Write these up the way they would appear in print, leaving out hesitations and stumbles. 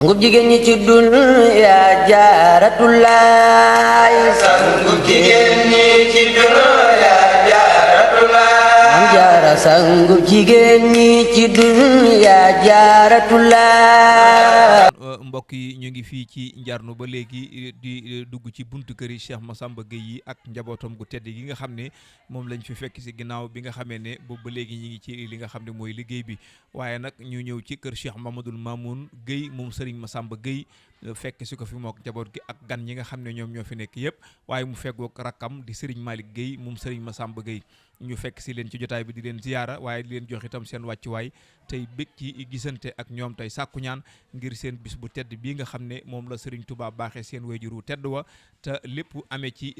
ngub jigéen ñi ci dunya jaaratullaay ngub jigéen ñi ci dunya jaaratullaay am jaara sangub jigéen ñi ci dunya jaaratullaay. mbokk yi ñu ngi fii ci Njarnu ba léegi di dugg ci buntu kër yi Cheikh Massamba Gueye yi ak njabootam gu tedd gi nga xam ne moom lañ fi fekk si ginnaaw bi nga xamee ne boobu ba léegi ñi ngi ci li nga xam ne mooy liggéey bi waaye nag ñu ñëw ci kër Cheikh Mamadou Mamoun Gueye moom Serigne Massamba Gueye fekk si ko fi mook njaboot gi ak gan ñi nga xam ne ñoom ñoo fi nekk yëpp waaye mu feggoog rakkam di Serigne Malick Gueye moom Serigne Massamba Gueye ñu fekk si leen ci jotaay bi di leen ziyaara waaye di leen jox itam seen wàccuwaay tey bég ci gisante ak ñoom tey sàkku ñaan ngir seen bis bu tedd bii nga xam ne moom la Serigne Touba baaxee seen wayjuru tedd wa te lépp amee ci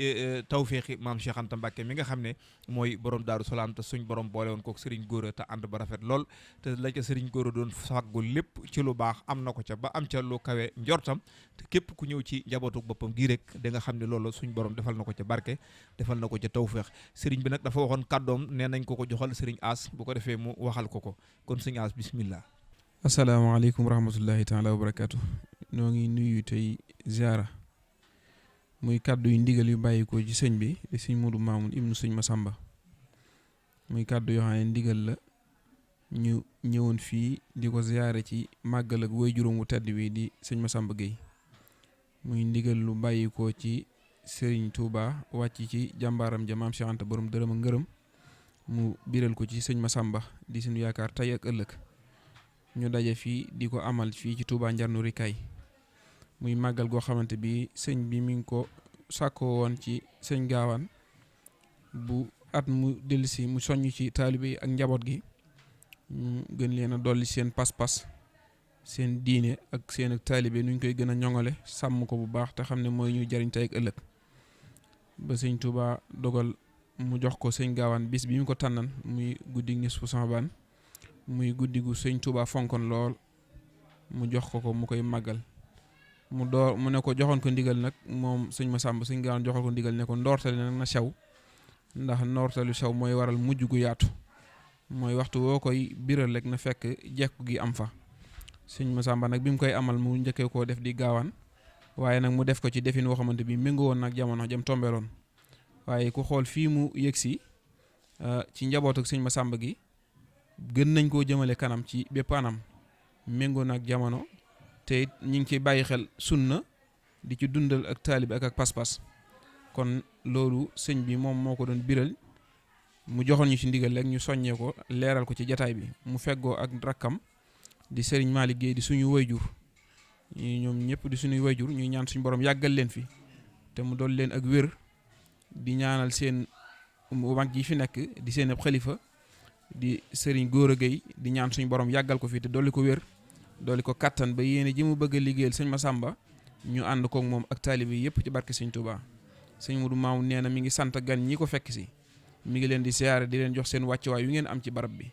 tawféexi maam Cheikh Anta Mbacké mi nga xam ne mooy borom Daaru Salaam te suñ borom boole woon kook Serigne Gora te ànd ba rafet lool te la ca Serigne Gora doon fàggu lépp ci lu baax am na ko ca ba am ca lu kawe njortam te képp ku ñëw ci njabootu boppam gii rek da nga xam ne loolu suñ borom defal na ko ca barke defal na ko ca tawféex Serigne bi nag dafa waxoon kàddoom nee nañ ko joxal Serigne As bu ko defee mu waxal ko kon Serigne As bismillah. asalaamaaleykum wa rahmatullahi taala wa barakaatu noo ngi nuyu tey ziara muy kàddu yu ndigal yu bàyyi ko ci sëñ bi di sëñ Modou Mamoun ibnu sëñ Massamba muy kàddu yoo xam ne ndigal la ñu ñëwoon fii di ko ziare ci màggal ak woy juróom wu tedd bi di sëñ Massamba Gueye muy ndigal lu bàyyi ko ci Serigne Touba wàcc ci jàmbaaram ja maam Cheikh Anta borom dërëm ak ngërëm mu biral ko ci sëñ Massamba di suñu yaakaar tey ak ëllëg ñu daje fii di ko amal fii ci Touba Njarnu Rikaay muy màggal goo xamante bi sëñ bi mi ngi ko sàkkoo woon ci sëñ gaawaan bu at mu dellusi mu soññ ci taalibe yi ak njaboot gi ñu gën leen a dolli seen pas-pas seen diine ak seen ak taalibe nuñ koy gën a ñoŋale sàmm ko bu baax te xam ne mooy ñu jariñ tey ak ëllëg ba sëñ Touba dogal mu jox ko sëñ gaawaan bis bi mu ko tànnan muy guddi nisfu Saabaan muy guddi gu sëñ Touba fonkoon lool mu jox ko mu koy màggal mu ne ko joxoon ko ndigal nag moom sëñ Massamba sëñ Gaawaan joxoon ko ndigal ne ko ndoortali nag na sew ndax ndoortalu sew mooy waral mujj gu yaatu mooy waxtu woo koy biral rek na fekk jekku gi am fa sëñ Massamba nag bi mu koy amal mu njëkkee koo def di gaawaan waaye nag mu def ko ci defin woo xamante bi méngoo woon nag jamono jëm tombeeloon waaye ku xool fii mu yëgsi ci njaboot ak sëñ Massamba gi gën nañ koo jëmale kanam ci bépp anam méngoo nag jamono te it ñu ngi ciy bàyyi xel sunna di ci dundal ak taalibi ak pas-pas kon loolu sëñ bi moom moo ko doon biral mu joxoon ñu ci ndigal rek ñu soññee ko leeral ko ci jataay bi mu feggoo ak rakkam di Serigne Malick Gueye di suñu wayjur ñoom ñëpp di suñuy wayjur ñuy ñaan suñu borom yàggal leen fi te mu doon leen ak wér di ñaanal seen mag ji fi nekk di seen ab xalifa di Serigne Gora Gueye di ñaan suñu borom yàggal ko fi te dolli ko wér dolli ko kattan ba yéene ji mu bëgg a liggéeyal sëñ Massamba ñu ànd koog moom ak taalibe yëpp ci barke sëñ Touba sëñ Modou Mamoun nee na mi ngi sant gan ñi ko fekk si mi ngi leen di siyaare di leen jox seen wàccuwaay yu ngeen am ci barab bi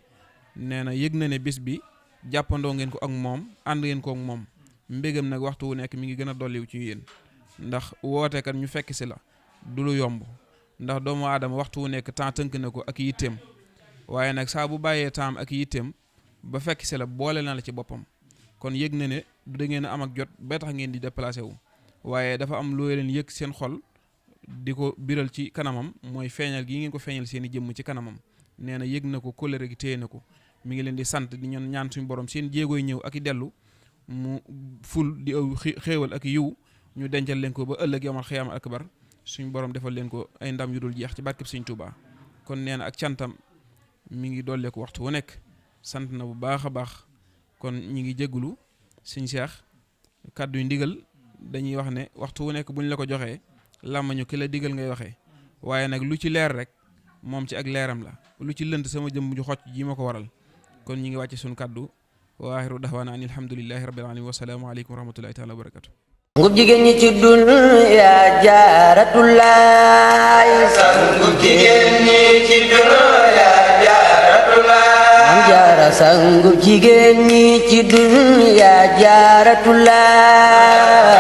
nee na yëg na ne bis bi jàppandoo ngeen ko ak moom ànd ngeen ko ak moom mbégam nag waxtu wu nekk mi ngi gën a dolliwu ci yéen ndax wootekat ñu fekk si la du lu yomb ndax doomu aadama waxtu wu nekk temps tënk na ko ak yitteem waaye nag saa bu bàyyee temps ak yitteem ba fekk si la boole na la ci boppam kon yëg na ne du da ngeen a am ak jot ba tax ngeen di déplacé wu waaye dafa am loo leen yëg seen xol di ko biral ci kanamam mooy feeñal gi ngeen ko feeñal seen i jëmm ci kanamam nee na yëg na ko kóllëre gi téye na ko mi ngi leen di sant di ñaan suñu borom seen jéegooy ñëw ak i dellu mu ful di aw xéewal ak yiw ñu dencal leen ko ba ëllëg yamal xiyaama akbar suñu borom defal leen ko ay ndam yu dul jeex ci barkeb Sëñ Touba kon nee na ak cantam mi ngi dollee ko waxtu wu nekk sant na bu baax a baax kon ñi ngi jéggulu sëñ Cheikh kàddu yu ndigal dañuy wax ne waxtu wu nekk buñ la ko joxee làmmañu ki la digal ngay waxee waaye nag lu ci leer rek moom ci ak leeram la lu ci lënt sama jëmm ju xocc ji ma ko waral kon ñi ngi wàcce suñu kàddu wa aaxiru daxwaana an alhamdulillahi rabbil alamin wa salaamu aleykum wa rahmatullahi taala wa barakatu ngub jigéen ñi ci dunya jaaratullaay ngub jigéen ñi ci dunya jaaratullaay am jaara sangub jigéen ñi ci dunya jaaratullaay